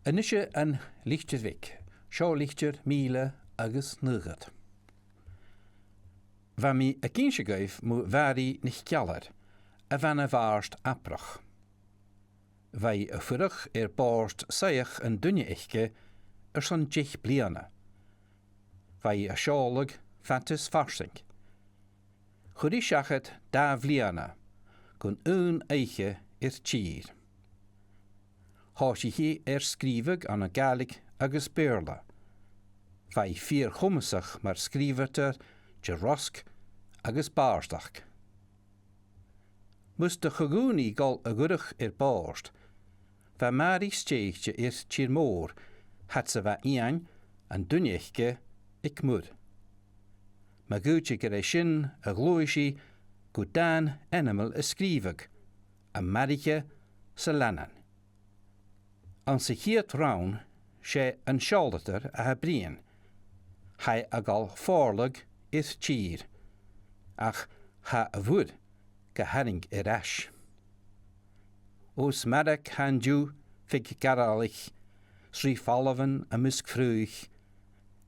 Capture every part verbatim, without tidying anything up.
A-nis an Litir Bheag, seo litir mìle agus naochad. Bha mi ag innse dhuibh mu Mhàiri NicEalair, a' bhana-bhàrd Abrach. Bha i a' fuireach air bòrd soitheach an duine aice airson deich bliadhna. Bha i a' seòladh fad is farsaing. Chuir i seachad dà bhliadhna gun aon oidhche air tìr. Thòisich i air sgrìobhadh ann an Gàidhlig agus Beurla. Bha i fìor chomasach mar sgrìobhadair de rosg agus bàrdachd. Mus do cho-dhùin i dhol a dh'fhuireach air bòrd, bha Màiri stèidhichte air tìr-mòr, fhad 's a bha Iain, an duine aice, aig muir. Ma dh'fhaodte gur e sin a ghluais i gu dàn ainmeil a sgrìobhadh, Am Maraiche 's a Leannan. Anns a' chiad rann, 's e an seòladair a tha a' bruidhinn. Tha e a' gabhail fòrladh air tìr, ach tha a' mhuir ga tharraing air ais. Os maireadh tha an diugh fig gàrraidh, 's ri falbhan am measg fraoich,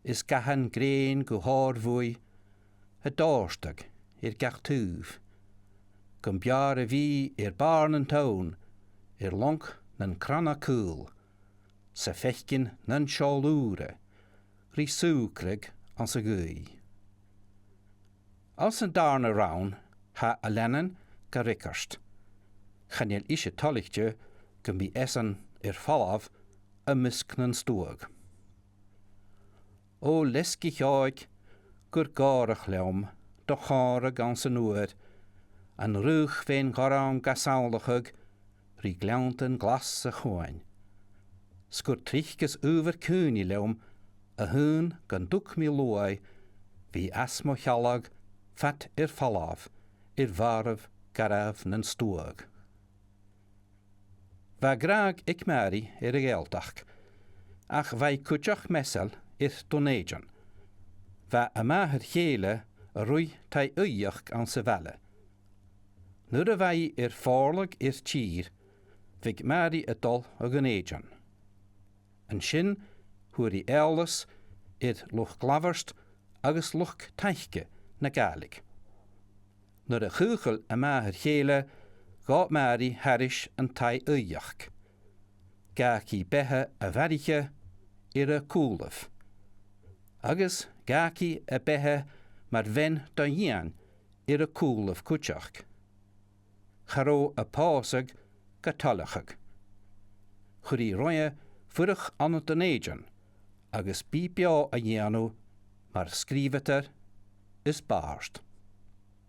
is gathan grèin gu h-òr-bhuidhe, a' dòrtadh air gach taobh. Gum b' fheàrr a bhith air bàrr nan tonn, air long nan crannadh caol, 's a' faicinn nan seòl ùra, ri sùgradh anns a' ghaoith. Anns an dàrna rann, tha a leannan ga fhreagairt. Chan eil ise toilichte gum bi esan air falbh am measg nan stuagh. O leisg a' cheòig, gur gòrach leam do chàradh anns an uair, an fhraoch fhèin-ghorm ga samhlachadh ri gleanntan glas a' chuain. 'S gur tric is adhbhar caoineadh leam a h-aon gun tug mi luaidh, bhith às mo shealladh fad air falbh air bhàrr garbh nan stuagh. Bha gràdh aig Màiri air a' Ghàidhealtachd, ach bha i cuideachd measail air Dùn Èideann. Bha a màthair-chèile a' ruith taigh-aoigheachd anns a' bhaile. Nuair a bha i air fòrladh air tìr, bhiodh Màiri a' dol a Dhùn Èideann. An sin, fhuair i eòlas air luchd-labhairt agus luchd-taice na Gàidhlig. Nuair a chaochail a màthair-chèile, ghabh Màiri thairis an taigh-aoigheachd. Dh'fhàg i beatha a mharaiche air a cùlaibh. Agus dh'fhàg i a beatha mar bhean do Iain air a cùlaibh cuideachd. Cha robh a pòsadh ga toileachadh. Chuir i roimhe fuireach ann an Dùn Èideann agus bith-beò a dhèanamh mar sgrìobhadair is bàrd.